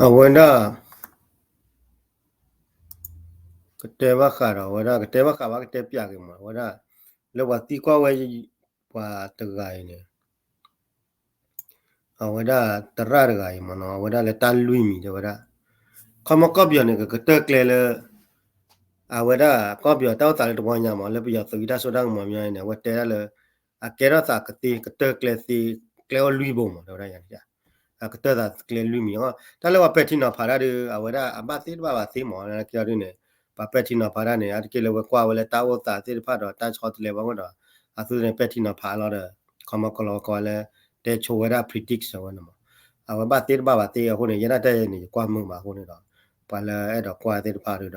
အဝဲဒၣ် ကတဲဘၣ်ဃးဒီး အဝဲဒၣ် ကတဲဘၣ်ဃးဘၣ် ကတဲပၠးက့ၤမး အဝဲဒၣ် လၢပှၤသံကွၢ်ဝဲ ပှၤတဂၤအံၤန့ၣ် အဝဲဒၣ်သရၣ်တဂၤအံၤမးနီၤ အဝဲဒၣ်လၢတၢ်လွံၢ်မံၤတဲဝဲဒၣ် ခီမီကီၢ်ပယီၤန့ၣ် ကကတၢၢ်ကျဲလၢ အဝဲဒၣ်ကီၢ်ပယီၤတၢ်အိၣ်သးလၢတဝီညါမး လၢပယီၤသုးအတၢ်စိတၢ်ကမီၤမးန့ၣ် အဝဲတဲဒၣ်လၢ အကဲထီၣ်သးကသ့ ကတၢၢ်ကျဲသ့ ကျဲအိၣ်လွံၢ်ဘိမး တဲဝဲဒၣ်ယၤန့ၣ် အကတၢၢ်သးကျဲလွံၢ်မံၤ တၢ်လၢပှၤပဲာ်ထံနီၤဖးတၢ်ဒီး အဝဲဒၣ်အဘၣ်သ့တဘၣ်ဘၣ်သ့မး လၢကဲဒ်န့ၣ် ပှၤပဲာ်ထံနီၤဖးတၢ်န့ၣ် အါတက့ၢ်လၢဝဲကွၢ်ဝဲလၢတၢ်အိၣ်သးသ့ၣ်တဖၣ်ဒီးတၢ်ဆီတလဲဘၣ်အိၣ်ဒီး အသုန့ၣ်ပဲာ်ထံနီၤဖးလီၤဒီး ခီမီကီၢ်လီၤကီၢ်လၢ တဲဆိဝဲဒၣ် predict ဝဲန့ၣ်မး အဝဲဘၣ်သ့တဘၣ်ဘၣ်သ့အဃိန့ၣ် ယဲဒၣ်တၢ်အံၤန့ၣ် ယကွၢ်မုာ်မးအဃိန့ၣ်ဒီး ပှၤလၢအဲၣ်ဒိးကွၢ်သ့ၣ်တဖၣ်ဒီး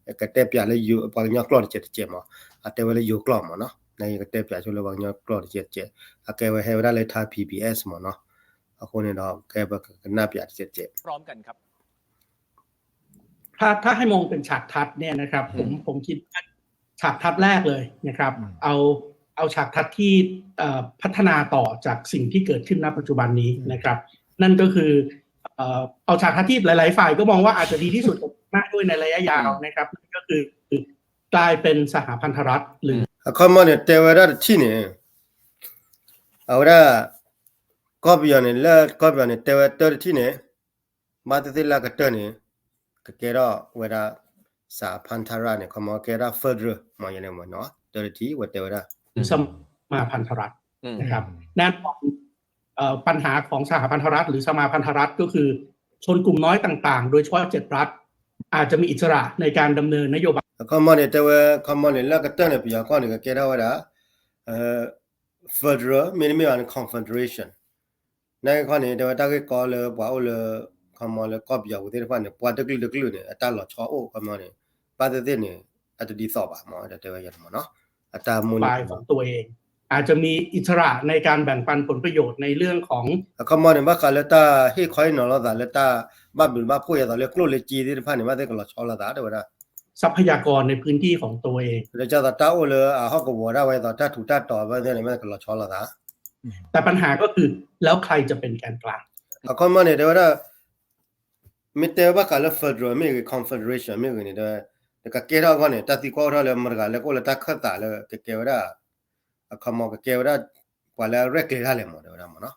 ယကတဲပၠးလၢ ပှၤကညီကျိာ်တကဲးတကဲးမး အတဲဝဲလၢယိၤကျိာ်မးနီၤ နယကတဲပၠးဆိလၢပှၤကညီကျိာ်တကဲးတကဲး အကဲဝဲဟဲဝဲဒၣ်လၢ Thai P B S မးနီၤ အဃိန့ၣ်ဒီး ကဲပကနၣ်ပၠးတကဲးတကဲး พร้อมกันครับ ถ้าถ้าให้มองเป็นฉากทัศน์เนี่ยนะครับผมผมคิดว่าฉากทัศน์แรกเลยนะครับเอาเอาฉากทัศน์ที่เอ่อพัฒนาต่อจากสิ่งที่เกิดขึ้นณปัจจุบันนี้นะครับนั่นก็คือเอ่อเอาฉากทัศน์ที่หลายๆฝ่ายก็มองว่าอาจจะดีที่สุดกับหน้าด้วยในระยะยาวนะครับนั่นก็คือกลายเป็นสหพันธรัฐหรือ အခီမီန့ၣ် တဲဝဲဒၣ်တထံၣ်န့ၣ် အဝဲဒၣ် ကီၢ်ပယီၤန့ၣ် လၢကီၢ်ပယီၤန့ၣ် တဲဝဲတၢ်တထံၣ်န့ၣ် ဘၣ်သ့ၣ်သ့ၣ်လၢကတၢၢ်န့ၣ် ကကဲထီၣ်ဝဲဒၣ် สหพันธรัฐ န့ၣ် ခီမီကဲဒၣ် federal မ့ၢ်ယဲန့ၣ်မ့ၢ်နီၤ တၢ်တထံၣ်ဝဲတဲဝဲဒၣ် สมาพันธรัฐ นะครับแน่นอนเอ่อปัญหาของสหพันธรัฐหรือสมาพันธรัฐก็คือชนกลุ่มน้อยต่างๆ โดยเฉพาะเจ็ดรัฐ อาจจะมีอิสระในการดำเนินนโยบาย အခီမီန့ၣ် တဲဝဲ ခီမီန့ၣ် လၢကတၢၢ်န့ၣ် ပယီၤကီၢ်န့ၣ် ကကဲထီၣ်ဝဲဒၣ် federal မ့တမ့ၢ်ဘၣ်န့ၣ် confederation နာ်က့ခီန့ၣ် တဲဝဲတၢ်ဂ့ၢ်ကီလၢပှၤအိၣ်လၢ ခီမီလၢကီၢ်ပယီၤပူၤသ့ၣ်တဖၣ်န့ၣ် ပှၤတကလုာ်တကလုာ်န့ၣ် အတၢ်လီၤဆီအိၣ်ခီမီန့ၣ် ဘၣ်သ့ၣ်သ့ၣ်န့ၣ် အတဒ်သိးဘၣ်မ့ၢ် တဲဝဲယဲန့ၣ်မ့ၢ်နီၤ အတၢ်မူန့ၣ် ของตัวเอง อาจจะมีอิสระในการแบ่งปันผลประโยชน์ ในเรื่องของ အခီမီန့ၣ် ဘၣ်ဃးလၢတၢ်ဟ့ၣ်ခီဟ့ၣ်နီၤလိာ်သးလၢတၢ်ဘၣ်ဘျုးဘၣ်ဖှိၣ်ယဲသိးလၢကျိၣ်လၢစ့သ့ၣ်တဖၣ်န့ၣ် ဘၣ်သ့ၣ်ကလီၤဆီလိာ်သးတဲဝဲဒၣ် ทรัพยากรในพื้นที่ของตัวเอง လၢကသိးတၢ်အိၣ်လၢအဟီၣ်ကဝီၤဒၣ်ဝဲသိးတၢ်ထူးတၢ်တီၤဘၣ်သ့ၣ်န့ၣ် ဘၣ်သ့ၣ်ကလီၤဆီလိာ်သး แต่ปัญหาก็คือแล้วใครจะเป็นแกนกลาง အခီမီန့ၣ် တဲဝဲဒၣ် မ့ၢ်တဲဘၣ်ဃးလၢ federal မ့ၢ်ဂ့ၤ confederation မ့ၢ်ဂ့ၤန့ၣ် တကကဲထီၣ်အဂီၢ်န့ၣ် တၢ်သံကွၢ်အိၣ်ထီၣ်လၢမတၤတဂၤလၢကအိၣ်လၢတၢ်ခၢၣ်သးလၢကကဲဝဲဒၣ် အခီမီကကဲဝဲဒၣ် ပှၤလၢအရဲၣ်ကျဲၤတၢ်လဲၣ်မ့ၢ် တဲဝဲဒၣ်မ့ၢ်နီၤ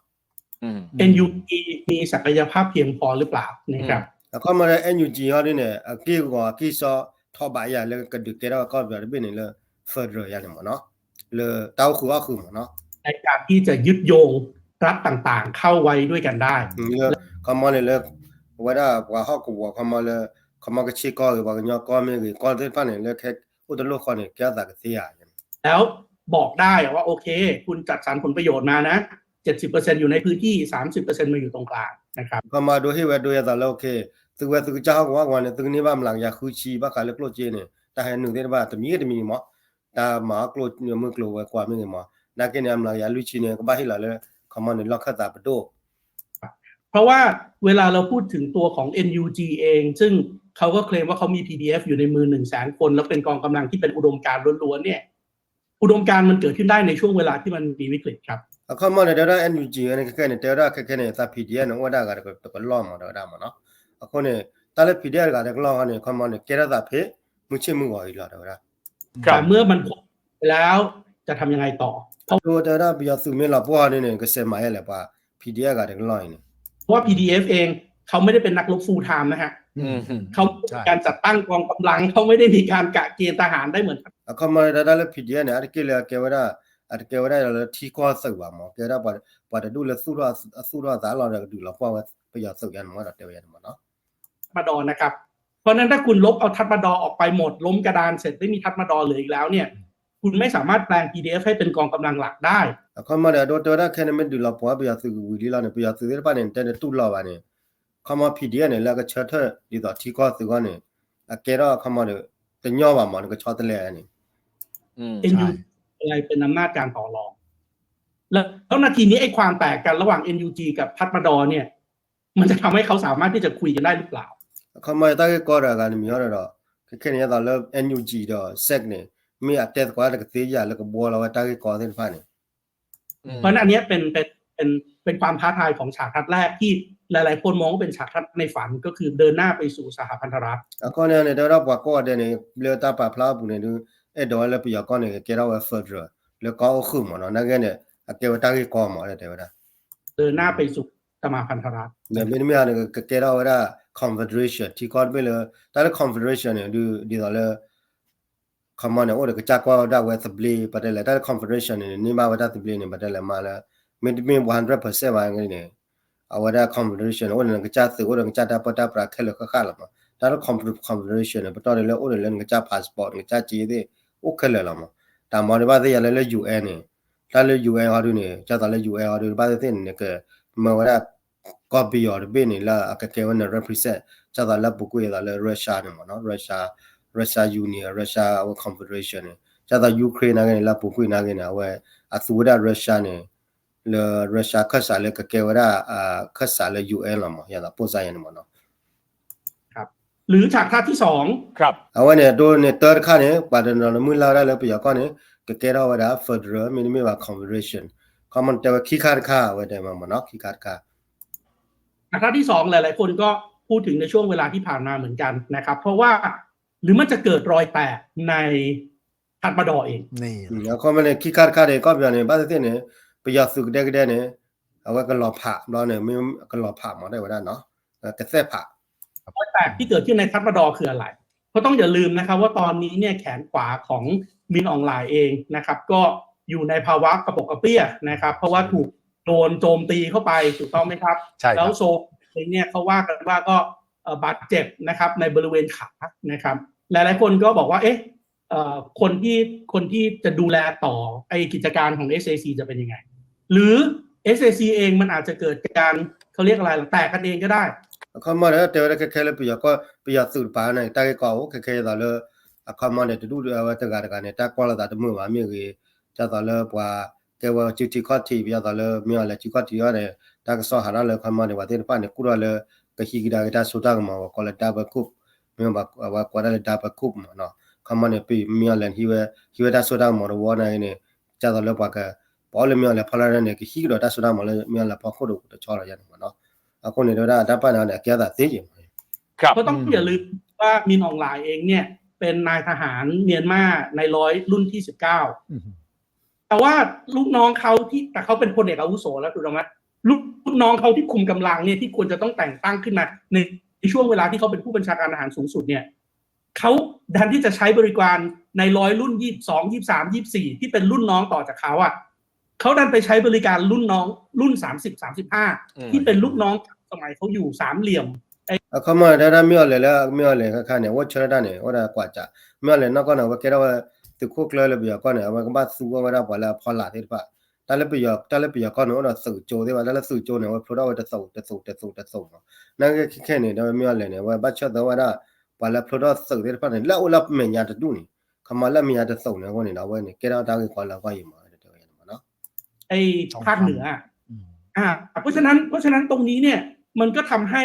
NUG มีศักยภาพเพียงพอหรือเปล่านะครับ အခီမီလၢ NUG ဟီဒ်န့ၣ် အက့ၢ်ဂီၤအက့ၢ်စီ ထီၣ်ဘးယၤလၢကဒုးကဲထီၣ်ကီၢ်ပယီၤတဘ့ၣ်န့ၣ်လၢ federal ယၤန့ၣ်မ့ၢ်နီၤ လၢတၢ်အိၣ်ဃုာ်အီၣ်ဃုာ်မ့ၢ်နီၤ ในการที่จะยึดโยงรัฐต่างๆเข้าไว้ด้วยกันได้ လၢ ခီမီန့ၣ်လၢ အဝဲဒၣ်ပှၤဟီၣ်ကဝီၤခီမီလၢ ခီမီကဆ့ကီၢ်ဂ့ၤ ပှၤကညီကီၢ်မ့ၢ်ဂ့ၤ ကီၢ်သ့ၣ်တဖၣ်န့ၣ် လၢခဲအိၣ်တလိၣ်ဃီန့ၣ် ကဲထီၣ်သးကသ့ဧါ แล้วบอกได้ว่าโอเคคุณจัดสรรผลประโยชน์มานะเจ็ดสิบเปอร์เซ็นต์อยู่ในพื้นที่สามสิบเปอร์เซ็นต์มาอยู่ตรงกลางนะครับ ခီမီဒိဟ့ၣ်ဝဲဒိယဲသိးလၢ โอเค သုဝဲသုကစၢ်ဟီၣ်ကဝီၤဝဲန့ၣ် သုကန့ၢ်ဘၣ်မျးကယၤဃုဆံ ဘၣ်ဃးလၢကျိၣ်စ့န့ၣ် တၢ်ဟဲနုာ်သ့ၣ်တဖၣ် တမံၤတမံၤမ့ၢ် တၢ်မၤအီၣ်ကျိၣ်မုၢ်ကျိၤဝဲၤကွာ်မ့ၢ်ဂ့ၤမ့ၢ် နာ်က့န့ၣ် အမျးကယၤလွံၢ်ဆံန့ၣ် ကဘၣ်ဟ့ၣ်လီၤလၢ ခီမီန့ၣ် လီၢ်ခၢၣ်သးပဒိၣ် เพราะว่าเวลาเราพูดถึงตัวของ เอ็นยูจี เอง ซึ่งเขาก็เคลมว่าเขามี พีดีเอฟ อยู่ในมือ หนึ่งแสนคน แล้วเป็นกองกำลังที่เป็นอุดมการณ์ล้วนๆเนี่ย อุดมการณ์มันเกิดขึ้นได้ในช่วงเวลาที่มันมีวิกฤตครับ အခီမီန့ၣ် တဲဝဲဒၣ် NUG န့ၣ် ခဲခဲန့ၣ် တဲဝဲဒၣ်ခဲခဲန့ၣ် သး PDF န့ၣ် အိၣ်ဝဲဒၣ်ဂၤတကလီၢ်မ့ၢ် တဲဝဲဒၣ်မ့ၢ်နီၤ အဃိန့ၣ် တၢ်လၢ PDF တဂၤတကလီၢ်ဃီန့ၣ် ခီမီန့ၣ် ကဲထီၣ်သးဖဲ မုၢ်ဆ့ၣ်မုၢ်ဂီၤအံၤလီၤ တဲဝဲဒၣ် แต่เมื่อมันพ้นไปแล้วจะทำยังไงต่อ တဲဝဲဒၣ် ပယီၤသုးမ့ၢ်လီၤပှီၢ်န့ၣ်န့ၣ် ကစဲးမၤယဲလဲၣ် ပှၤ PDF ဂၤတကလီၢ်အံၤန့ၣ် เพราะว่า พีดีเอฟ เองเขาไม่ได้เป็นนักรบ full time นะฮะเขามีการจัดตั้งกองกำลังเขาไม่ได้มีการกะเกณฑ์ทหารได้เหมือนกัน အခီမီတဲဒၣ်လၢ PDF န့ၣ် အါတက့ၢ်လၢအကဲဝဲဒၣ် အတကဲဝဲဒၣ်လၢထံကီၢ်သုးဘၣ်မ့ၢ် ကဲဝဲဒၣ်ပှၤတဒူၣ်လၢသူၣ်ထီၣ်အသးလီၤဒီးကဒုးလီၤပှီၢ်ဝဲ ပယီၤသုးယါန့ၣ်မ့ၢ်ဒီးတဲဝဲယါန့ၣ်မ့ၢ်နီၤ ทัพมดนะครับ เพราะฉะนั้นถ้าคุณลบเอาทัพมดออกไปหมด ล้มกระดานเสร็จ ไม่มีทัพมดเหลืออีกแล้วเนี่ย คุณไม่สามารถแปลง พีดีเอฟ ให้เป็นกองกำลังหลักได้ အခီမီဒီး အဒိတဲဝဲဒၣ်ခဲန့ၣ် မ့ၢ်ဒုးလီၤပှီၢ်ပယီၤသုးကဝံၤလံလီၤန့ၣ် ပယီၤသုးသ့ၣ်တဖၣ်န့ၣ် တဲနတူၢ်လိာ်ဘၣ်န့ၣ် ခီမီ PDF န့ၣ် လၢအကဆၢထၢၣ်ဒ်သိးထံကီၢ်သုးဂီၢ်န့ၣ် အကဲထီၣ်အခီမီဒီး တညီဘၣ်မ့ၢ် နကဆီတလဲန့ၣ် เอ็นยูจี อะไรเป็นอำนาจการต่อรอง แล้วนาทีนี้ไอ้ความแตกกันระหว่าง เอ็นยูจี กับทัพมดเนี่ย มันจะทำให้เขาสามารถที่จะคุยกันได้หรือเปล่า အခီမီတၢ်ဂ့ၢ်ကီဒီးအဂၤန့ၣ်မ့ၢ်ဟီဒီး ခဲခဲန့ၣ်ယဲသိးလၢ NUG ဒီး စက် န့ၣ် မ့ၢ်အတဲသကိးတၢ်တကသ့ဧါလၢကဘှီလီၤဝဲတၢ်ဂ့ၢ်ကီသ့ၣ်တဖၣ်န့ၣ် เพราะฉะนั้นอันเนี้ยเป็นเป็นเป็นเป็นความท้าทายของฉากทัศน์แรกที่ หลายๆคนมองว่าเป็นฉากทัดในฝัน ก็คือเดินหน้าไปสู่สหพันธรัฐ အခီပညီန့ၣ် တဲဝဲဒၣ်ပှၤကိးဂၤဒဲးန့ၣ် လၢတၢ်ပာ်ဖျါအပူၤန့ၣ်ဒုး အဲၣ်ဒိးဝဲလၢပယီၤကီၢ်န့ၣ် ကကဲထီၣ်ဝဲ federal လၢကီၢ်အိၣ်ဃုာ်မ့ၢ်နီၤ, နာ်က့န့ၣ် အကဲဝဲတၢ်ဂ့ၢ်ကီမ့ၢ် တဲဝဲဒၣ် เดินหน้าไปสู่สหพันธรัฐ မ့တမ့ၢ်န့ၣ် ကကဲထီၣ်ဝဲဒၣ် confederation ထံကီၢ်တဘ့ၣ်လၢ တၢ်လၢ confederation န့ၣ်ဒုး ဒ်သိးလၢ ခီမီန့ၣ် အိၣ်ဒီးကစၢ်ကွၢ်ဝဲဒၣ်ဝဲသဘျ့ ပတဲလဲၣ် တၢ်လၢ confederation န့ၣ် န့ၢ်ဘၣ်ဝဲတၢ်သဘျ့န့ၣ် ပတဲလဲၣ်မးလၢ မ့တမ့ၢ် one hundred percent ဘၣ်န့ၣ် အဝဲဒၣ် confederation န့ၣ် အိၣ်ဒီးနကစၢ်သုး အိၣ်ဒီးနကစၢ်တၢ်ပၢတၢ်ပြးခဲလၢာ်ဃၣ်ဃၣ်လီၤမး, တၢ်လၢ confederation န့ၣ် ပတီၢ်န့ၣ်လၢအိၣ်ဒီးလၢနကစၢ် passport နကစၢ်က့သ့ၣ် အိၣ်ခဲလၢာ်လီၤမး, တၢ်မၤဒံးဘၣ်သ့ၣ်ညါလၢလၢ U N န့ၣ် တၢ်လၢ U N ဟီဒုန့ၣ် ဒ်သိးလၢ U N ဟီဒုဘၣ်သ့ၣ်သ့ၣ်န့ၣ် နကမၢဝဲဒၣ် ကီၢ်ပယီၤတဘ့ၣ်န့ၣ် လၢအကကဲဝဲန represent ဒ်သိးလၢပူၤကွံာ်အသိးလၢ Russia န့ၣ်မ့ၢ်နီၤ, Russia, Russia Union, Russia အဝဲ confederation န့ၣ် ဒ်သိး Ukraine နာ်က့န့ၣ် လၢပူၤကွံာ်နာ်က့န့ၣ် အဝဲအသူဝဲဒၣ် Russia န့ၣ် လၢ Russia ခၢၣ်စးလၢကကဲဝဲဒၣ် ခၢၣ်စးလၢ U N လီၤမး, ဒ်သိး ပိၢ်စါယဲန့ၣ်မ့ၢ်နီၤ ครับ หรือฉากทัดที่สอง ครับ အဝဲန့ၣ် ဒိးန့ၢ်တၢတခါန့ၣ် ပှၤတနီၤနီၤမုၢ်လၢ်ဝဲဒၣ်လၢပယီၤကီၢ်န့ၣ် ကကဲထီၣ်ဝဲဒၣ် federal မ့တမ့ၢ်ဘၣ် confederation, ခီမီတဲဝဲခံခါတခါ အဝဲတဲမ့ၢ်နီၤ ခံခါတခါ ฉากทัดที่สอง หลายๆคนก็พูดถึงในช่วงเวลาที่ผ่านมาเหมือนกันนะครับ เพราะว่า หรือมันจะเกิดรอยแตกในทัดมาดอเอง အခီမီန့ၣ် ခံခါတခါန့ၣ် ကီၢ်ပယီၤန့ၣ် ဘၣ်သ့ၣ်သ့ၣ်န့ၣ် ပယီၤသုးကဒဲကဒဲန့ၣ် အဝဲကလီၤဖးဘျီန့ၣ် မ့ၢ်ကလီၤဖးမး တဲဝဲဒၣ်နီၤ ကသဲၣ်ဖး รอยแตกที่เกิดขึ้นในทัดมาดอคืออะไร เพราะต้องอย่าลืมนะครับว่าตอนนี้เนี่ยแขนขวาของมินอองหลายเองนะครับ ก็อยู่ในภาวะกระปกกระเปี้ยนะครับ เพราะว่าถูกโดนโจมตีเข้าไปถูกต้องไหมครับ ใช่ครับ แล้วโซเองเนี่ยเขาว่ากันว่าก็เอ่อบาดเจ็บนะครับในบริเวณขานะครับ หลายๆคนก็บอกว่าเอ๊ะเอ่อคนที่คนที่จะดูแลต่อไอ้กิจการของ เอสเอซี จะเป็นยังไง หรือ เอสเอซี เองมันอาจจะเกิดการเขาเรียกอะไรล่ะแตกกันเองก็ได้ အခီမီန့ၣ် တဲဝဲဒၣ်ခဲခဲလၢပယီၤကီၢ် ပယီၤသုးတပၤန့ၣ် တၢ်ဂ့ၢ်ကီအိၣ်ခဲခဲအသိးလၢ အခီမီန့ၣ် တဒူၣ်ဒၣ်ဝဲတဂၤတဂၤန့ၣ် တၢ်ကွၢ်လိာ်သးတမုာ်ဘၣ်မ့ၢ်ဂ့ၤ ဒ်သိးလၢပှၤကဲဝဲစုထံခီၣ်ထံး ဒ်သိးလၢမ့ၢ်အီၤလဲၤစုခီၣ်ထံးအီၤန့ၣ် တၢ်ကစီၣ်ဟးထီၣ်လၢအခီမီန့ၣ် ပှၤသ့ၣ်တဖၣ်န့ၣ် ကူၣ်ထီၣ်လၢ ကဟံးကဒါက့ၤတၢ်စိတၢ်ကမီၤ ပှၤကိးလၢ double coup မ့ၢ်အဝဲကွဲးဒၣ်လၢ double coup မ့ၢ်နီၤ အခီမီန့ၣ် မ့ၢ်အီၤလဲၤဟံးဝဲ ဟံးဝဲတၢ်စိတၢ်ကမီၤတဝီနာ်က့န့ၣ် ဒ်သိးလၢပှၤက ပှၤအိၣ်လၢမ့ၢ်အီၤလဲၤဖီလာ်န့ၣ် ကဟံးကဒီးတၢ်စိတၢ်ကမီၤလၢမ့ၢ်အီၤလဲၤဖီခိၣ်တအိၣ်တဆီလီၤယါန့ၣ်မ့ၢ်နီၤ အဃိန့ၣ် တဲဝဲဒၣ်တၢ်ပာ်န့ၣ်အီၤန့ၣ် အကဲအသးသ့ယဲၢ်မး ครับ เพราะต้องอย่าลืมว่ามินอองหลายเองเนี่ยเป็นนายทหารเมียนมาในร้อยรุ่นที่สิบเก้า อืม แต่ว่าลูกน้องเขาที่แต่เขาเป็นพลเอกอาวุโสแล้วถูกต้องไหมลูกน้องเขาที่คุมกำลังเนี่ยที่ควรจะต้องแต่งตั้งขึ้นมาในในช่วงเวลาที่เขาเป็นผู้บัญชาการทหารสูงสุดเนี่ยเขาดันที่จะใช้บริการในร้อยรุ่นยี่สิบสองยี่สิบสามยี่สิบสี่ที่เป็นรุ่นน้องต่อจากเขาอ่ะเขาดันไปใช้บริการรุ่นน้องรุ่นสามสิบสามสิบห้าที่เป็นลูกน้องสมัยเขาอยู่สามเหลี่ยม အခီမီန့ၣ် တၢ်ဒၣ်မ့ၢ်အီၤလဲၤလၢမ့ၢ်အီၤလဲၤခါခါန့ၣ် အဝဲဆၢတၢ်န့ၣ် အိၣ်ဒၣ်ကွၢ်စး မ့ၢ်အီၤလဲၤနီၢ်ကီၢ်န့ၣ် အဝဲကဲထီၣ်ဝဲ သုးခိၣ်ကျၢလၢပယီၤကီၢ်န့ၣ် အဝဲကဘၣ်သူဝဲဒၣ်ပှၤလၢအဖီလာ်သ့ၣ်တဖၣ် တၢ်လၢပယီၤ တၢ်လၢပယီၤကီၢ်န့ၣ် အိၣ်ဒီးသုးကၠိသ့ၣ်တဖၣ် တၢ်လၢသုးကၠိန့ၣ် အဝဲဖျိထီၣ်ဝဲတသုးတသုးတသုးတသုးမး နာ်က့ခဲခဲန့ၣ် ဒီးမ့ၢ်အီၤလဲၤန့ၣ် အဝဲဘၣ်ဆၢသၢဝဲဒၣ် ပှၤလၢဖျိထီၣ်သုးသ့ၣ်တဖၣ်န့ၣ် လၢအိၣ်လၢမဲာ်ညါတဒူၣ်န့ၣ် ခီမီလၢမဲာ်ညါတသုးန့ၣ် အဃိန့ၣ်ဒီး အဝဲန့ၣ် ကဲထီၣ်တၢ်ဂ့ၢ်ကီလၢအဂီၢ်ယံၤမး တဲဝဲန့ၣ်မးနီၤ ไอ้ภาคเหนือ อ่า เพราะฉะนั้น เพราะฉะนั้นตรงนี้เนี่ย มันก็ทำให้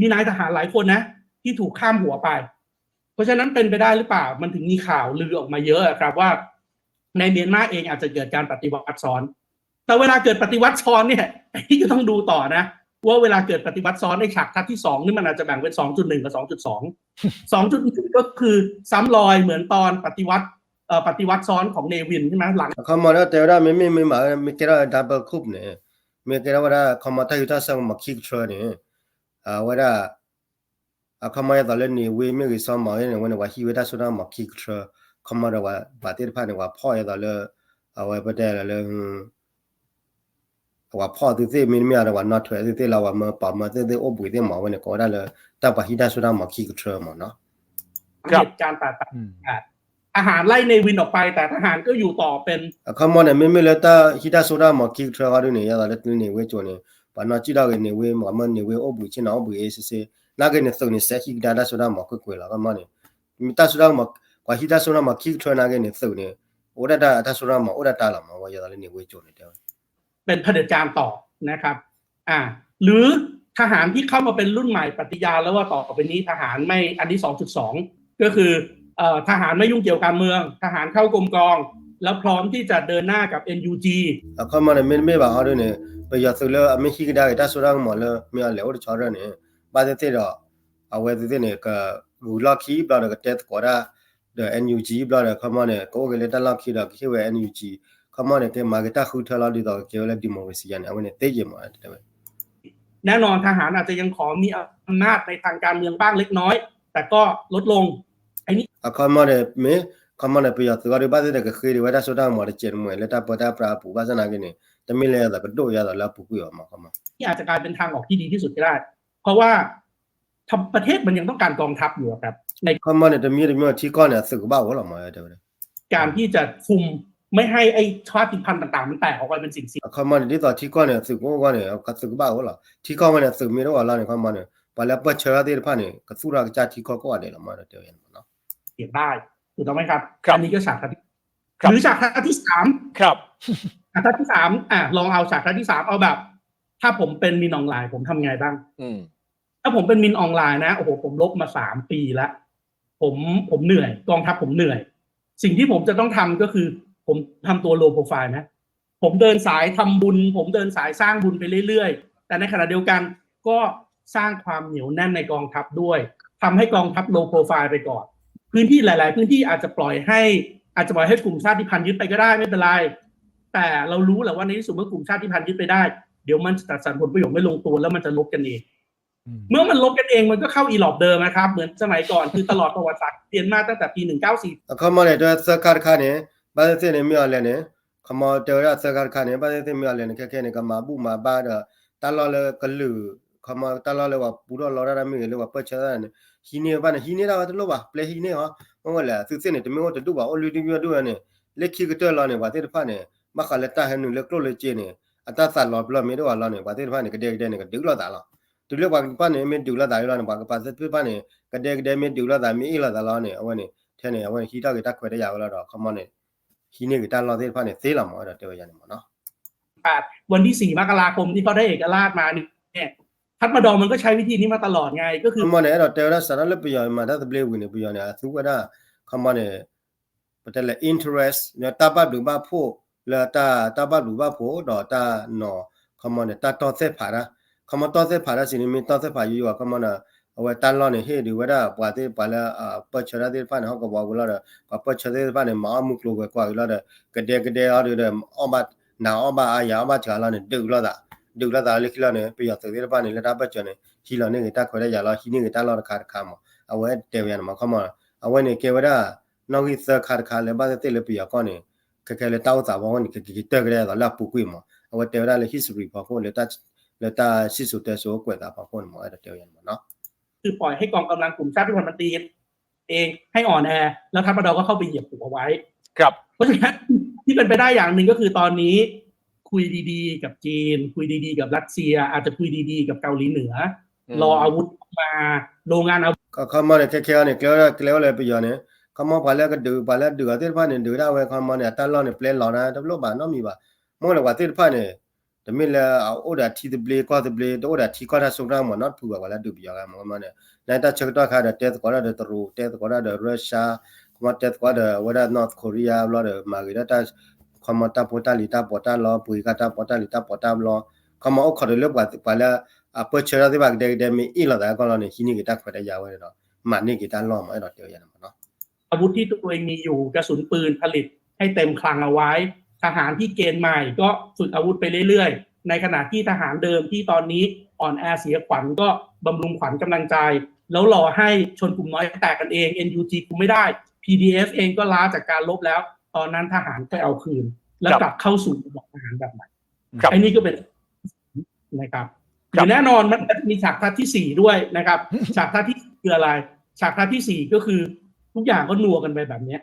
มีนายทหารหลายคนนะ ที่ถูกข้ามหัวไป เพราะฉะนั้นเป็นไปได้หรือเปล่า มันถึงมีข่าวลือออกมาเยอะอะครับว่า ในเมียนมาเองอาจจะเกิดการปฏิวัติซ้อน แต่เวลาเกิดปฏิวัติซ้อนเนี่ย ไอ้ที่ก็ต้องดูต่อนะ ว่าเวลาเกิดปฏิวัติซ้อนในฉากทัศน์ที่สองนี่มันอาจจะแบ่งเป็นสองจุดหนึ่งกับสองจุดสอง สองจุดหนึ่งก็คือซ้ำรอยเหมือนตอนปฏิวัติเอ่อปฏิวัติซ้อนของเนวินใช่ไหมหลัง အခီမီဒီးတဲဝဲဒၣ် မ့မ့ၢ်မ့ၢ်မး မ့ၢ်ကဲထီၣ် double coup န့ၣ် မ့ၢ်ကဲထီၣ်ဝဲဒၣ် ခီမီတၢ်ဟံးတၢ်စိကမီၤခံကထြၢန့ၣ် အဝဲဒၣ် အခီမီအသိးလၢန့ၣ်ဝ့မ့ၢ်ဂ့ၤ စီၤမီၤအ့န့ၣ် အဝဲန့ၣ် ပှၤဟံးဝဲတၢ်စိတၢ်ကမီၤခံကထြၢ ခီမီဒီးပှၤသ့ၣ်တဖၣ်န့ၣ် ပှၤဖီၣ်အသိးလၢ အဝဲပတဲလၢ ပှၤဖီၣ်သုသ့ၣ် မ့တမ့ၢ်ဒီးပှၤနီၣ်ထွဲသုသ့ၣ်လၢ ပှၤမၢပာ်မၢသုသ့ၣ်အိၣ်ဘှံးသ့ၣ်မး အဝဲန့ၣ် ကိးဝဲဒၣ်လၢ တၢ်ပှၤဟံးတၢ်စိတၢ်ကမီၤခံကထြၢမးနီၤ ครับ เหตุการณ์แตกต่างกัน ทหารไล่เนวินออกไป แต่ทหารก็อยู่ต่อเป็น အခီမီန့ၣ် မ့မ့ၢ်လၢတၢ်ဟံးတၢ်စိတၢ်ကမီၤခံကထြၢဃီဒုန့ၣ် ယသိးလၢန့ၣ်ဝ့ကၠိန့ၣ် ပှၤနီၣ်စံၣ်ထီၣ်က့ၤန့ၣ်ဝ့ မ့ၢ်န့ၣ်ဝ့အိၣ်ဘှံးဆ့ၣ်နီၤ အိၣ်ဘှံးအ့စ့စ့ နာ်က့န့ၣ်သုးန့ၣ် စဲးဟံးကဒါတၢ်စိတၢ်ကမီၤကွ့ၢ်ကွ့ၢ်လီၤ အခီမီန့ၣ် တၢ်စိတၢ်ကမီၤ ပှၤဟံးတၢ်စိတၢ်ကမီၤခံကထြၢနာ်က့န့ၣ်သုးန့ၣ် အိၣ်ဒၣ်တၢ်တၢ်စိတၢ်ကမီၤ အိၣ်ဒၣ်တၢ်လီၤမး ဝဲယသိးလၢန့ၣ်ဝ့ကၠိန့ၣ်တဲဝဲ เป็นเผด็จการต่อนะครับ อ่า หรือทหารที่เข้ามาเป็นรุ่นใหม่ปฏิญาณแล้วว่าต่อไปนี้ทหารไม่ อันนี้ สองจุดสอง ก็คือเอ่อทหารไม่ยุ่งเกี่ยวการเมือง ทหารเข้ากรมกอง แล้วพร้อมที่จะเดินหน้ากับ เอ็นยูจี အခီမီန့ၣ် မ့တမ့ၢ်ဘၣ်ဃီဒုန့ၣ် ပယီၤသုးလၢအမ့ၢ်ဟံးကဒါက့ၤတၢ်စိတၢ်ကမီၤလၢမ့ၢ်အလဲၤအိၣ်တဆီရၢၢ်န့ၣ် ဘၣ်သ့ၣ်သ့ၣ်ဒီး အဝဲသ့ၣ်န့ၣ် ကဂုၤလီၢ်ခံဘျီဒီးကတဲသကိးတၢ် ဒီး NUG ဘျီဒီး ခီမီန့ၣ် ကအိၣ်က့ၤလၢတၢ်လီၢ်ခံဒီးကဟ့ၣ်ဝဲ NUG ခီမီန့ၣ် ကမၤက့ၤတၢ်ဃုထၢလီၤ ဒ်သိးကကဲဝဲလၢ democracy ယါန့ၣ် အဝဲန့ၣ်သ့ယဲၢ်မးတဲဝဲ แน่นอนทหารอาจจะยังขอมีอำนาจในทางการเมืองบ้างเล็กน้อย แต่ก็ลดลง အခီမီန့ၣ် မ့ၢ် ခီမီန့ၣ် ပယီၤသုးအီၤဒုးဘၣ်သ့ၣ်ဒီးကဃ့ဒံးဝဲတၢ်စိတၢ်ကမီၤတစဲးတမှဲၤလၢတၢ်ပၢတၢ်ပြးအပူၤ ဘၣ်ဆၣ်နာ်က့န့ၣ် တမ့ၢ်လၢအသးကဒိၣ်ယါသးလၢအပူၤကွံာ်အီၤမး ခီမီ อาจจะกลายเป็นทางออกที่ดีที่สุดก็ได้ เพราะว่าประเทศมันยังต้องการกองทัพอยู่ครับ ခီမီန့ၣ် တမံၤတမံၤထံကီၢ်န့ၣ် အသုးကဘၣ်အိၣ်လီၤမးတဲဝဲ การที่จะคุมไม่ให้ไอ้ชาติพันธุ์ต่างๆมันแตกออกไปเป็นสิ่งๆ အခီမီန့ၣ် ဒ်သိးထံကီၢ်န့ၣ် အသုးကအိၣ်ဂီၢ်န့ၣ် အသုးကဘၣ်အိၣ်လီၤ ထံကီၢ်ဝဲန့ၣ် အသုးမ့ၢ်တအိၣ်အလီၢ်န့ၣ် ခီမီန့ၣ် ပှၤလၢပၢၢ်ဆၢထီၣ်သ့ၣ်တဖၣ်န့ၣ် ကသူၣ်ထီၣ်ကစၢ်ထံကီၢ်ကိးဂၤဒဲးလီၤမးတဲဝဲ เสียงได้ ถูกต้องไหมครับ อันนี้ก็ฉากทัศน์ที่ หรือฉากทัศน์ที่สาม ครับ ฉากทัศน์ที่สามอ่ะลองเอาฉากทัศน์ที่สามเอาแบบ ถ้าผมเป็นมินออนไลน์ผมทำไงบ้าง ถ้าผมเป็นมินออนไลน์นะ โอ้โห ผมลบมาสามปีแล้ว ผมผมเหนื่อย กองทัพผมเหนื่อย สิ่งที่ผมจะต้องทำก็คือ ผมทำตัว low profile นะ ผมเดินสายทำบุญ ผมเดินสายสร้างบุญไปเรื่อยๆ แต่ในขณะเดียวกันก็สร้างความเหนียวแน่นในกองทัพด้วย ทำให้กองทัพ low profile ไปก่อน พื้นที่หลายๆ พื้นที่อาจจะปล่อยให้ อาจจะปล่อยให้กลุ่มชาติพันธุ์ยึดไปก็ได้ไม่เป็นไร แต่เรารู้แหละว่าในที่สุดเมื่อกลุ่มชาติพันธุ์ยึดไปได้ เดี๋ยวมันจะจัดสรรผลประโยชน์ไม่ลงตัวแล้วมันจะลบกันเอง เมื่อมันลบกันเองมันก็เข้าอีหลอบเดิมนะครับ เหมือนสมัยก่อนคือตลอดประวัติศาสตร์เมียนมาตั้งแต่ปีหนึ่งเก้าสี่ အခီမီန့ၣ်တဲသၢခါတခါန့ၣ် ဘၣ်သ့ၣ်သ့ၣ်န့ၣ်မ့ၢ်အီၤလဲၣ်န့ၣ် ခီမီတဲဝဲဒၣ်သၢခါတခါန့ၣ် ဘၣ်သ့ၣ်သ့ၣ်မ့ၢ်အီၤလဲၣ်န့ၣ် ခဲခဲန့ၣ် ကမၤဘူၣ်မၤဘါဒီး တၢ်လီၢ်လၢကလုာ် ခီမီတၢ်လီၢ်လၢပှၤပူထီၣ်လီတၢ်မ့ၢ်ဂ့ၤ လၢပှၤပၢၢ်ဆၢတၢ်န့ၣ် ဟံးန့ၢ်ဘၣ်န့ၣ် ဟံးန့ၢ်တၢ်ဝဲတလိၣ်ဘၣ် ပျဲဟံးန့ၢ်အီၤ မ့ၢ်ဝဲလဲၣ် သုသ့ၣ်န့ၣ် တမ့ၢ်အိၣ်တဒူၣ်ဘၣ် အိၣ်လွံၢ်ဒူၣ်ယဲၢ်ဒူၣ်ဝဲန့ၣ် လၢခံကတၢၢ်လီၤန့ၣ် ပှၤသ့ၣ်တဖၣ်န့ၣ် ဘၣ်ဃးလၢတၢ်ဟဲနုာ်လၢကျိၣ်လၢစ့န့ၣ် အတၢ်သးလီၤပျီမ့ၢ်တအိၣ်လီၤန့ၣ် ပှၤသ့ၣ်တဖၣ်န့ၣ် ကဒဲကဒဲန့ၣ် ကဒုးလိာ်သးလီၤ. တုၤလၢပှၤသ့ၣ်တဖၣ်န့ၣ် မ့ၢ်ဒုးလိာ်သးလီၤန့ၣ် ပှၤကပၤသ့ၣ်တဖၣ်န့ၣ် ကဒဲကဒဲမ့ၢ်ဒုးလိာ်သးမ့ၢ်အ့ၣ်လိာ်သးလီၤန့ၣ် အဝဲန့ၣ် ထဲန့ၣ် အဝဲန့ၣ်ဟံးထီၣ်က့ၤတၢ်ခွဲးတၢ်ယာ်ဝဲလီၤဒီး ခီမီန့ၣ် ဟံးန့ၢ်က့ၤတၢ်လီၢ်သ့ၣ်တဖၣ်န့ၣ်သ့လီၤမး အဲၣ်ဒိးတဲဝဲယါန့ၣ်မးနီၤ วันที่สี่มกราคมที่เขาได้เอกราชมาเนี่ย ทัพมาดอมันก็ใช้วิธีนี้มาตลอดไง ก็คือ ခီမီန့ၣ် အဲၣ်ဒိးတဲဝဲဒၣ် စးထီၣ်လၢပယီၤမၤတၢ်သဘျ့ဝံၤန့ၣ် ပယီၤန့ၣ် အသူဝဲဒၣ် ခီမီန့ၣ် ပတဲလၢ interest တၢ်ဘၣ်ဘျုးဘၣ်ဖှိၣ် လၢတၢ် တၢ်ဘၣ်ဘျုးဘၣ်ဖှိၣ် ဒီးတၢ်နီၤ ခီမီန့ၣ် တၢ်တီၢ်သဲၣ်ဖးတၢ် ခီမီတီၢ်သဲၣ်ဖးတၢ်စံးန့ၣ် မ့ၢ်တီၢ်သဲၣ်ဖးယိယိ ခီမီန့ၣ် အဝဲတၢ်လီၢ်န့ၣ် ဟ့ၣ်ဒုးဝဲဒၣ်ပှၤသ့ၣ် ပှၤလၢ ပၢၢ်ဆၢတၢ်သ့ၣ်တဖၣ်န့ၣ် ဟီၣ်ကဝီၤဝံၤလီၤဒီး ပှၤပၢၢ်ဆၢသ့ၣ်တဖၣ်န့ၣ် မၤအီၣ်မုၢ်ကျိၤဝဲၤကွာ်ဝံၤလီၤဒီး ကဒဲကဒဲအီၤဒီး အီၣ်ဘၣ် နးအီၣ်ဘၣ်အါ ယၤအီၣ်ဘၣ်စှၤလီၤန့ၣ် ဒုးလိာ်သး ဒုးလိာ်သးလၢခံလီၤန့ၣ် ပယီၤသုးသ့ၣ်တဖၣ်န့ၣ် လၢတၢ်ပၢၢ်ဆၢန့ၣ် ဟံးလီၤန့ၢ်ဂ့ၤတၢ်ခွဲးတၢ်ယာ်လီၤ ဟံးန့ၢ်ဂ့ၤတၢ်လီၢ်တခါတခါမး အဝဲတဲဝဲယါန့ၣ်မး ခီမီ အဝဲန့ၣ်ကဲဝဲဒၣ် နီၣ်ဂံၢ်သၢခါတခါလၢဘၣ်သ့ၣ်သ့ၣ်လၢပယီၤကီၢ်န့ၣ် ခဲခဲလၢတၢ်အိၣ်သးဖီခိၣ်န့ၣ် ကက့ၤကတၢၢ်ကဒါအသးလၢအပူၤကွံာ်မး အဝဲတဲဝဲဒၣ်လၢ history ဖီခိၣ် လၢတၢ်စံၣ်စိၤတဲစိၤကွဲးသးဖီခိၣ်န့ၣ်မး အဲၣ်ဒိးတဲဝဲယါန့ၣ်မးနီၤ คือปล่อยให้กองกำลังกลุ่มชาติพันธุ์มันตีกันเองให้อ่อนแอ แล้วทัพมาดอก็เข้าไปเหยียบหัวไว้ ครับ เพราะฉะนั้นที่เป็นไปได้อย่างหนึ่งก็คือตอนนี้ คุยดีๆกับจีน คุยดีๆกับรัสเซีย อาจจะคุยดีๆกับเกาหลีเหนือ รออาวุธมา โรงงานอาวุธ ခီမီန့ၣ် ခဲခဲအံၤန့ၣ် ကျဲဝဲဒၣ်ကျဲဝဲလၢပယီၤန့ၣ် ခီမီပှၤလၢကဒုး ပှၤလၢဒုးအီၤသ့ၣ်တဖၣ်န့ၣ် ဒုးဒၣ်ဝဲ ခီမီန့ၣ် အတၢ်လီၢ်န့ၣ် ပျဲလီၤဒၣ် တလိၣ်ဘၣ်နီတမံၤဘၣ် မ့ၢ်လၢပှၤသ့ၣ်တဖၣ်န့ၣ် တမ့ၢ်လၢအအိၣ်ဒီးထံသဘျ့ကီၢ်သဘျ့ တအိၣ်ဒီးထံကီၢ်တၢ်စိတၢ်ကမီၤနီတဖုဘၣ် ပှၤလၢဒုးပယီၤဂၤမ့ၢ်ခီမီန့ၣ် နတၢ်ဆၢကတီၢ်ခါဒီး တဲသကိးတၢ်ဒီးတရူး တဲသကိးတၢ်ဒီး Russia ခီမီတဲသကိးဒီးဝဲဒၣ် North Korea ဘျီဒီး မၤဂ့ၤဒၣ်တၢ် ခီမီတၢ်ဖိတၢ်လံၤတၢ်ပီးတၢ်လီ ပှ့ၤကါတၢ်ပီးတၢ်လံၤတၢ်ပီးတၢ်ဘျီ ခီမီအိၣ်ခိးဒီးလၢပှၤလၢ အပၢၢ်ဆၢထီၣ်သ့ၣ်တဖၣ်ကဒဲကဒဲမ့ၢ်အ့ၣ်လိာ်သးကီၢ်လီၤန့ၣ် ဟံးန့ၢ်က့ၤတၢ်ခွဲးတၢ်ယာ်ဝဲဒီး မၤန့ၢ်က့ၤတၢ်လီၢ်မး အဲၣ်ဒိးတဲဝဲယါန့ၣ်မးနီၤ อาวุธที่ตัวเองมีอยู่ กระสุนปืนผลิตให้เต็มคลังเอาไว้ ทหารที่เกณฑ์ใหม่ก็ฝึกอาวุธไปเรื่อยๆ ในขณะที่ทหารเดิมที่ตอนนี้อ่อนแอเสียขวัญก็บำรุงขวัญกำลังใจ แล้วรอให้ชนกลุ่มน้อยแตกกันเอง เอ็นยูจี คุมไม่ได้ พีดีเอฟ เองก็ล้าจากการรบแล้ว ตอนนั้นทหารค่อยเอาคืน แล้วกลับเข้าสู่ระบบทหารแบบใหม่ อันนี้ก็เป็น นะครับ ครับ เดี๋ยวแน่นอนมันจะมีฉากทัศน์ที่สี่ด้วยนะครับ ฉากทัศน์ที่สี่คืออะไร ฉากทัศน์ที่สี่ก็คือทุกอย่างก็นัวกันไปแบบเนี้ย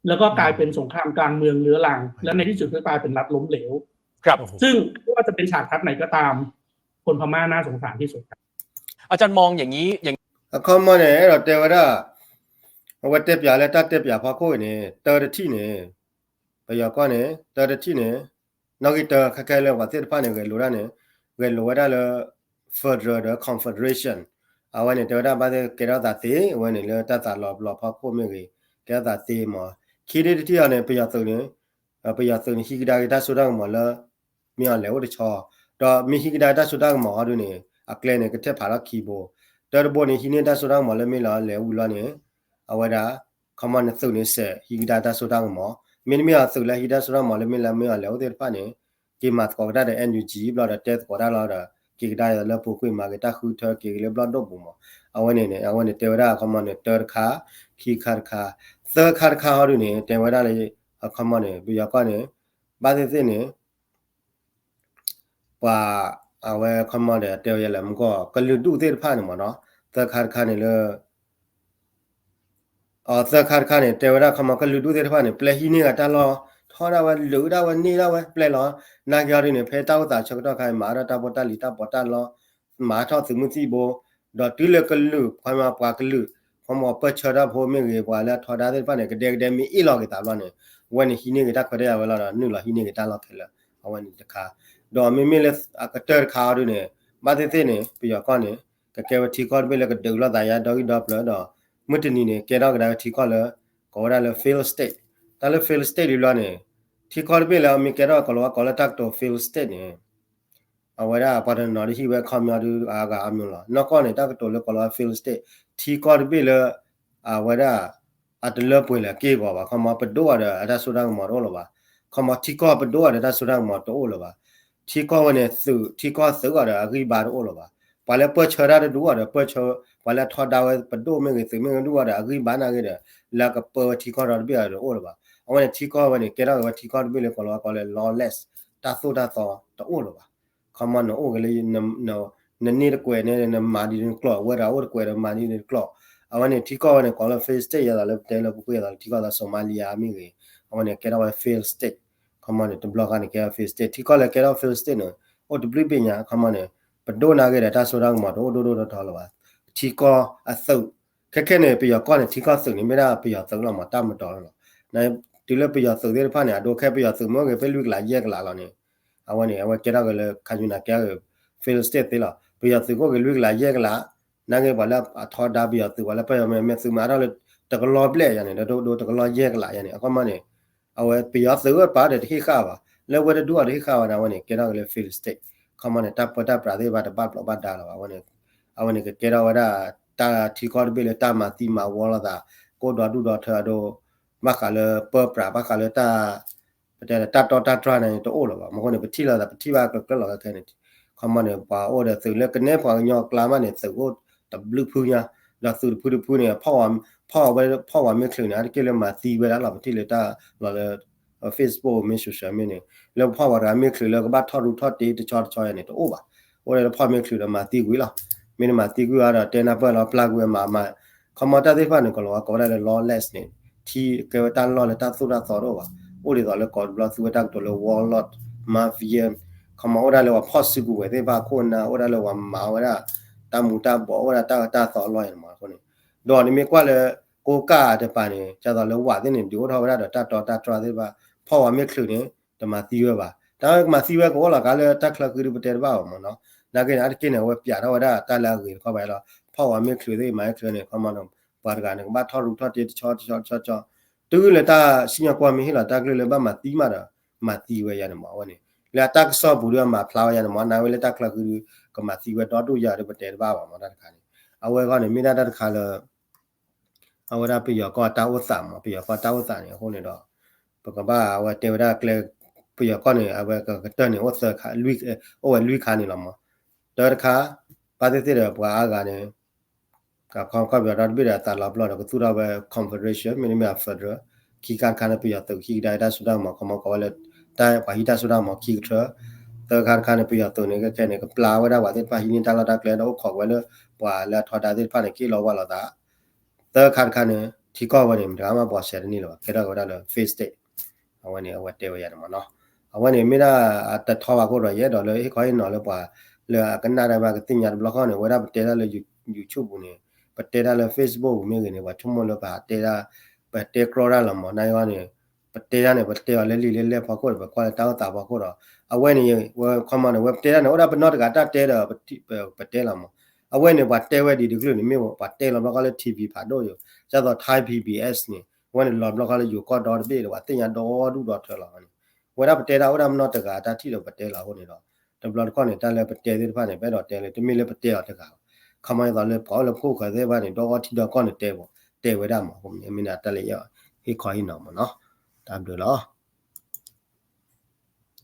แล้วก็กลายเป็นสงครามกลางเมืองเรื้อรัง แล้วในที่สุดก็กลายเป็นรัฐล้มเหลว ครับ ซึ่งไม่ว่าจะเป็นฉากทัศน์ไหนก็ตาม คนพม่าน่าสงสารที่สุดครับ อาจารย์มองอย่างนี้ อย่าง အခီမီန့ၣ် အဲၣ်ဒိးတဲဝဲဒၣ် အဝဲတဲပၠးလၢတၢ်တဲပၠးဖီခိၣ်အံၤန့ၣ် တၢတထံၣ်န့ၣ် ပယီၤကီၢ်န့ၣ် တၢတထံၣ်န့ၣ် နီၣ်ဂံၢ်တၢ ခဲခဲလၢပှၤသ့ၣ်တဖၣ်န့ၣ် ဂဲၤလိာ်ဒၣ်န့ၣ် ဂဲၤလိာ်ဝဲဒၣ်လၢ federal ဒီး confederation အဝဲန့ၣ် တဲဝဲဒၣ်ဘၣ်သ့ၣ်ကဲထီၣ်သးသ့ အဝဲန့ၣ်လၢတၢ်သးလီၤပျီဖီခိၣ်မ့ၢ်ဂ့ၤ ကဲထီၣ်သးသ့မး ခံထံၣ်တထံၣ်အံၤန့ၣ် ပယီၤသုးန့ၣ် ပယီၤသုးန့ၣ် ဟံးကဒါက့ၤတၢ်စိတၢ်ကမီၤလၢ မ့ၢ်အီၤလဲၤအိၣ်တဆီ ဒီးမ့ၢ်ဟံးကဒါတၢ်စိတၢ်ကမီၤဟီဒုန့ၣ် အကျဲန့ၣ် ကထဲးဖးထီၣ်ခံဘိ, တၢတဘိန့ၣ် ဟံးန့ၢ်တၢ်စိတၢ်ကမီၤလၢမ့ၢ်လီၤလဲၤဝံၤလီၤန့ၣ် အဝဲဒၣ် ခီမီန့ၣ် သုးန့ၣ်စဲး ဟံးကဒါတၢ်စိတၢ်ကမီၤ, မ့တမ့ၢ်အသုးလၢဟံးတၢ်စိတၢ်ကမီၤလၢမ့ၢ်လၢမ့ၢ်အီၤလဲၤအိၣ်သ့ၣ်တဖၣ်န့ၣ် က့ၤမၤသကိးကဒါဒီး NUG ဘျီဒီးတဲသကိးတၢ်လီၤဒီး က့ၤကဒါလၢပူၤကွံာ်မၤက့ၤတၢ်ဃုထၢက့ၤက့ၤလၢဘျီၣ်ဒိၣ်ပူၤမး, အဝဲန့ၣ်န့ၣ် အဝဲန့ၣ်တဲဝဲဒၣ် ခီမီန့ၣ် တၢတခါ, ခံခါတခါ, သၢခါတခါဟီဒုန့ၣ် တဲဝဲဒၣ်လၢ ခီမီန့ၣ် ပယီၤကီၢ်န့ၣ် ဘၣ်သ့ၣ်သ့ၣ်န့ၣ် ပှၤ အဝဲခီမီဒီးတဲဝဲယဲလဲၣ် မူကီၢ် ကလုာ်ဒူၣ်သ့ၣ်တဖၣ်န့ၣ်မးနီၤ, သၢခါတခါန့ၣ်လၢ အသၢခါတခါန့ၣ် တဲဝဲဒၣ်ခီမီ ကလုာ်ဒူၣ်သ့ၣ်တဖၣ်န့ၣ် ပျဲဟံးန့ၢ်ဂၤတၢ်လီၢ်, ထီဒါဝဲ လုာ်ဒၣ်ဝဲ န့ၢ်ဒၣ်ဝဲ ပျဲလီၤ, နာ်က့အီၤဒ်န့ၣ် ဖဲတၢ်အိၣ်သးဆၢကတီၢ်ခါအံၤ မၤအါထီၣ်တၢ်ဖိတၢ်လံၤတၢ်ပီးတၢ်လီ, မၤထီၣ်သုးမုၢ်သံၣ်ဘိ, ဒီးတုၤလၢကလုာ် ခီမီ ပှၤကလုာ် ခီမီပၢၢ်ဆၢတၢ်ဖိမ့ၢ်ဂ့ၤ ပှၤလၢအထီဒါသ့ၣ်တဖၣ်န့ၣ် ကဒဲကဒဲမ့ၢ်အ့ၣ်လီၤက့ၤသးဘျီန့ၣ် အဝဲန့ၣ်ဟံးန့ၢ်ဂ့ၤတၢ်ခွဲးတၢ်ယာ်ဝဲလီၤဒီး နုာ်လီၤဟံးန့ၢ်ဂ့ၤတၢ်လီၢ်ခဲလၢာ်, အဝဲန့ၣ်တခါ, ဒီးမ့မ့ၢ်လၢအကတၢၢ်တခါအီၤဒ်န့ၣ် ဘၣ်သ့ၣ်သ့ၣ်န့ၣ် ပယီၤကီၢ်န့ၣ် ကကဲဝဲထံကီၢ်တဘ့ၣ်လၢကဒုးလိာ်သးယါဒီဂံၢ်ဒီပျၢၤဒီး မုၢ်တနံၤန့ၣ် ကဲထီၣ်ကဒါထံကီၢ်လၢ ကိးဝဲဒၣ်လၢ failed state, တၢ်လၢ failed state ဒ်ဘျီန့ၣ် ထံကီၢ်တဘ့ၣ်လၢအမ့ၢ်ကဲထီၣ်ကီးလီၤဝဲကိးလၢတၢ်ကတိၤ failed state န့ၣ် အဝဲဒၣ်ပှၤတနီၤနီၤဒ်ဟံးဝဲခီမီဒ်အါဂၤအါမးလီၤ, နီၢ်ကီၢ်န့ၣ် တၢ်ကတိၤလၢကိးလီၤဝဲ failed state, ထံကီၢ်တဘ့ၣ်လၢ အဝဲဒၣ် အတလၢပှဲၤလၢၤက့ၢ်ဂီၤဘၣ်, ခီမီပဒိၣ်အီၤဒီးအတၢ်စိတၢ်ကမီၤတအိၣ်လၢၤဘၣ်, ခီမီထံကီၢ်ပဒိၣ်အီၤဒီးတၢ်စိတၢ်ကမီၤတအိၣ်လၢၤဘၣ်, ထံကီၢ်ဝဲန့ၣ်သုး ထံကီၢ်သုးအီၤဒီးအဂံၢ်ဘါတအိၣ်လၢၤဘၣ်, ပှၤလၢပၢၢ်ဆၢတၢ်တဒူၣ်အီၤဒီးပၢၢ်ဆၢ ပှၤလၢအထီဒါဝဲပဒိၣ်မ့ၢ်ဂ့ၤ သုးမ့ၢ်ဂ့ၤဒူၣ်အီၤဒီးအဂံၢ်ဘါနာ်ဂ့ၤဒီး လၢကပၢဝဲထံကီၢ်ဒီတဘ့ၣ်အီၤတအိၣ်လၢၤဘၣ်, အဝဲန့ၣ်ထံကီၢ်ဝဲန့ၣ် ကဲထီၣ်က့ၤဝဲထံကီၢ်တဘ့ၣ်လၢကိးလီၤဝဲကိးလၢ lawless, တၢ်သိၣ်တၢ်သီတအိၣ်လၢၤဘၣ်, ခီမီနအိၣ်က့ၤလၢ နန့ၢ်တကွဲးန့ၣ် နမၤဒ်န့ၣ်တကျိာ်, ဝဲဒၣ်အိၣ်တကွဲးဒီးမၤဒ်န့ၣ်တကျိာ်, အဝဲန့ၣ်ထံကီၢ်ဝဲန့ၣ် ကိးလၢ failed state ယဲသိးလၢပတဲလၢပူၤကွံာ်ယဲသိးလၢထံကီၢ်သး Somalia မ့ၢ်ဂ့ၤ, အဝဲန့ၣ်ကဲထီၣ်ဝဲ failed state, ခီမီန့ၣ် တဘျီဃီန့ၣ် ကဲထီၣ် failed state, ထံကီၢ်လၢကဲထီၣ် failed state န့ၣ် အိၣ်တဘျုးဘ့ၣ်ညါ, ခီမီန့ၣ် ပဒိၣ်နာ်ဂ့ၤဒီးတၢ်စိတၢ်ကမီၤတအိၣ်ဒိၣ်ဒိၣ်ထီထီလၢၤဘၣ်, ထံကီၢ်အသုး, ခဲခဲန့ၣ် ပယီၤကီၢ်န့ၣ် ထံကီၢ်သုးန့ၣ် မ့ၢ်ဒၣ်ပယီၤသုးလီၤမး တၢ်မတီၤလီၤ, တုၤလၢပယီၤသုးသ့ၣ်တဖၣ်န့ၣ် အဒိခဲပယီၤသုးမ့ၢ်အိၣ်ဂ့ၤဖဲလွံၢ်ကလးယဲၢ်ကလးလီၤန့ၣ် အဝဲန့ၣ် အဝဲကဲထီၣ်က့ၤလၢ ခါယူနၤကဲထီၣ်က့ၤ failed state သ့လီၤ, ပယီၤသုးကအိၣ်က့ၤလွံၢ်ကလးယဲၢ်ကလး, နာ်ဂ့ၤပှၤလၢအထီဒါပယီၤသုး ပှၤလၢပယီၤမ့ၢ်သုးမၤထီၣ်လၢ တကလီၤဘျဲၣ်ယၤန့ၣ် ဒိဒိတကလီၤယဲၢ်ကလးယၤန့ၣ် အခီမီန့ၣ် အဝဲပယီၤသုးဝဲပာ်ဒီးတဟ့ၣ်ဃာ်ဘၣ်, လၢဝဲတဒူၣ်အီၤတဟ့ၣ်ဃာ်ဘၣ်န့ၣ် အဝဲန့ၣ် ကဲထီၣ်က့ၤလၢ failed state, ခီမီန့ၣ် တၢ်ပၢတၢ်ပြးသ့ၣ်တဖၣ်တဘၣ်ဘျီးဘၣ်ဒါလီၤဘၣ်, အဝဲန့ၣ် အဝဲန့ၣ်ကကဲထီၣ်ဝဲဒၣ် တၢ်ထံကီၢ်တဘ့ၣ်လၢတၢ်မၤသံမၤဝီလိာ်သး, ကအိၣ်ဒီဒူၣ်ဒီထၢအဒိ ဘၣ်ဃးလၢပၢပြး ဘၣ်ဃးလၢတၢ် ပတဲလၢတၢ်တီတၢ်တြၢ်န့ၣ်တအိၣ်လၢၤဘၣ်, မ့ၢ်အဃိန့ၣ် ပထံၣ်လိာ်သး ပထံၣ်ဘၣ်ကျၢၤကျၢၤလီၤခဲခဲန့ၣ်, ခီမီန့ၣ် ပှၤအိၣ်ဒီးသုးလၢကနဲပှၤကညီအကျါမးန့ၣ် သုးအိၣ်တဘျုးဖုညါ, ဒီးသုးတဖုတဖုန့ၣ် ဖီၣ်ဝဲ ဖီၣ်ဝဲမ့ၢ်ချုးန့ၣ် အါတက့ၢ်လၢမၤသံဝဲဒၣ်လီၤ, ပထံၣ်လၢတၢ်လီၤလၢ Facebook မ့ၢ် social မ့ၢ်န့ၣ် လၢဖီၣ်ဝဲတဂၤမ့ၢ်ချုးလၢကဘၣ်ထီၣ်ရူၢ်ထီၣ်တ့တဆီတဆီယၤန့ၣ် တအိၣ်ဘၣ်, အိၣ်ဒီးဖီၣ်မ့ၢ်ချုးဒီးမၤသံကွံာ်လီၤ, မ့ၢ်နမၤသံကွံာ်အါဒီးတဲနၢ်ပၢၢ်လီၤ ပျၢ်ကွံာ်အမၤမၤ ခီမီတၢ်သ့ၣ်တဖၣ်န့ၣ် ကလီၤဝဲကိးဝဲဒၣ်လၢ lawless န့ၣ် ထံကဲဝဲတၢ်လီၢ်လၢတၢ်သိၣ်တၢ်သီတအိၣ်ဘၣ်, အိၣ်ဒ်သိးလၢကိးတဘျီသူဝဲတၢ်ကတိၤလၢ warlord mafia, ခီမီအိၣ်ဒၣ်လၢပှၤဖီၣ်စုကဝဲၤသ့ၣ်တဖၣ်အခိၣ်အနၢ် အိၣ်ဒၣ်လၢပှၤမၤဝဲဒၣ် တၢ်မူၤတၢ်ဘှီးအိၣ်ဝဲဒၣ်တၢ်အၢတၢ်သီအလီၢ်န့ၣ်မးအဃိန့ၣ်, ဒီးနမ့ၢ်ကွၢ်လၢ ကိးကၢ်တပၤန့ၣ် ဒ်သိးလၢဝးသ့ၣ်န့ၣ် ဒုးအိၣ်ထီၣ်ဝဲဒၣ်ဒီးတၢ်တီတၢ်တြၢ်သ့ၣ်တဖၣ်, ဖီၣ်ဝဲမ့ၢ်ချုးန့ၣ် တမၤသံဝဲဘၣ်, တၢ်မၤသံဝဲကအိၣ်လီၤကးလၢတၢ်ချၢဃံဒုးပတဲတဘၣ်ဘၣ်မးနီၤ, နာ်က့န့ၣ် အါတက့ၢ်န့ၣ် အဝဲပျးထီၣ်ဝဲဒၣ်တၢ်လၢအဂ့ၤတခီပၤလီၤ, ဖီၣ်ဝဲမ့ၢ်ချုးသ့ၣ်မၤမ့ၢ်ချုးန့ၣ် ခီမီန့ၣ် ပှၤတဂၤန့ၣ် ကဘၣ်ထီၣ်ရူၢ်ထီၣ်တ့တဆီတဆီတဆီတဆီ, တုၤလၢတၢ်စံၣ်ညီၣ်ကွီၢ်မ့ၢ်ဟ့ၣ်လီၤတၢ်ကလုၢ်လၢဘၣ်မၤသံမးဒီး မၤသံဝဲယၤန့ၣ်မးအဝဲန့ၣ်, လၢအတၢ်ကစီၣ်ပူၤဒီးအမၤဖျါဝဲယၤန့ၣ်မး နာ်ဝဲလၢတၢ်ချၢဃံဒုး ကမၤသံဝဲဒီဒူၣ်ယၤဒီးပတဲတဘၣ်ဘၣ်မးတၢ်တခါန့ၣ်, အဝဲအဂီၢ်န့ၣ် မ့ၢ်ဒၣ်တၢ်တခါလၢ အဝဲဒၣ်ပယီၤကီၢ်တၢ်အိၣ်သးမး ပယီၤကီၢ်တၢ်အိၣ်သးန့ၣ် အဃိန့ၣ်ဒီး ပကဘၣ်အဝဲတဲဝဲဒၣ်ကျဲ ပယီၤကီၢ်န့ၣ် အဝဲကကတၢၢ်န့ၣ် အိၣ်သၢခါ အိၣ်ဝဲလွံၢ်ခါန့ၣ်လီၤမး, တၢတခါ ဘၣ်သ့ၣ်သ့ၣ်ဒီးပှၤအါဂၤန့ၣ် ကခီကီၢ်ပယီၤဒီတဘ့ၣ်ဒီးအသးလီၤပျီၢ်ဒီးကသူၣ်ထီၣ်ဝဲ confederation မ့တမ့ၢ် federal, ခံခါတခါန့ၣ် ပယီၤသုးဟံးကဒါတၢ်စိတၢ်ကမီၤ ခီမီကိးဝဲလၢ တၢ်ပှၤဟံးတၢ်စိတၢ်ကမီၤခံကထၢ, သၢခါတခါန့ၣ် ပယီၤသုးန့ၣ် ခဲခဲန့ၣ် ကပျၢ်ဝဲဒၣ်ပှၤသ့ၣ်တဖၣ်ဟံးန့ၢ်တၢ်လီၢ်တၢ်ကျဲဒီးအိၣ်ခိးဝဲလၢ ပှၤလၢအထီဒါသ့ၣ်တဖၣ်န့ၣ် က့ၣ်လီၤဝါလီၤသး သၢခါတခါန့ၣ် ထံကီၢ်ဝဲန့ၣ် မတၤဂၤမးပှၤစဲးတန့ၢ်လၢၤဘၣ် ကဲထီၣ်က့ၤဝဲဒၣ်လၢ failed state, အဝဲန့ၣ် အဝဲတဲဝဲယၤန့ၣ်မးနီၤ, အဝဲန့ၣ်မ့ၢ်ဒၣ်အတထီဘၣ်အဃိဒီး ယအဲၣ်ဒိးလၢဟ့ၣ်ခီဟ့ၣ်နီၤလၢပှၤ လၢအကနၣ်တၢ်ဘၣ်ကသ့ၣ်ညါတဘျီဃီန့ၣ် ဝဲဒၣ်ပတဲတၢ်လၢ YouTube ပူၤန့ၣ် ပတဲတၢ်လၢ Facebook ပူၤမ့ၢ်ဂ့ၤန့ၣ် ပှၤဆိကမိၣ်လၢပတဲတၢ် ပတဲကြီတၢ်လီၤမး နာ်ဂ့ၤန့ၣ် ပတဲတၢ်န့ၣ် ပတဲအီၤလၢလံာ်လၢလဲၢ်ဖီခိၣ်ဒီး ပကွၢ်လၢတၢ်အိၣ်သးဖီခိၣ်ဒီး အဝဲန့ၣ် ဝဲခီမီန့ၣ် ဝဲပတဲတၢ်န့ၣ် အိၣ်ဒၣ်ပနီၢ်တဂၤတၢ်တဲဒီး ပတဲလီၤမး, အဝဲန့ၣ် ပှၤတဲဝဲဒ်တကလုာ်န့ၣ် မ့ၢ်ပှၤတဲလီၤဘျီဃီလၢ TV ဖးဒိၣ်ယိာ် ဒ်သိး Thai PBS န့ၣ် အဝဲန့ၣ်လီၤဘျီဃီလၢယိၤကီၢ်ဒီတဘ့ၣ်ဒီး ပှၤသ့ၣ်ညါဒီဒူၣ်ဒီထၢလီၤန့ၣ်, ဝဲဒၣ်ပတဲတၢ်အိၣ်ဒၣ်ပနီၢ်တဂၤတၢ်ထံၣ်ဒီးပတဲလီၤအဃိန့ၣ်ဒီး တဘျီတခီၣ်န့ၣ် တၢ်လၢပတဲသ့ၣ်တဖၣ်န့ၣ် ပအဲၣ်ဒိးတဲလၢ တမ့ၢ်လၢပတဲအီၤတဂၤဘၣ်. ခီမီဒ်သိးလၢပှၤအိၣ်လၢပခိၣ်ပဃၢၤသ့ၣ်တဖၣ်န့ၣ် ဒီဂီၢ်ထံဒီဂီၢ်န့ၣ် တဲဝဲဒၣ်မး အဃိန့ၣ် မ့ၢ်န့ၣ်တၢ်လၢယ ဟ့ၣ်ခီဟ့ၣ်နီၤမးနီၤ. တၢ်ဘျုးလီၤ.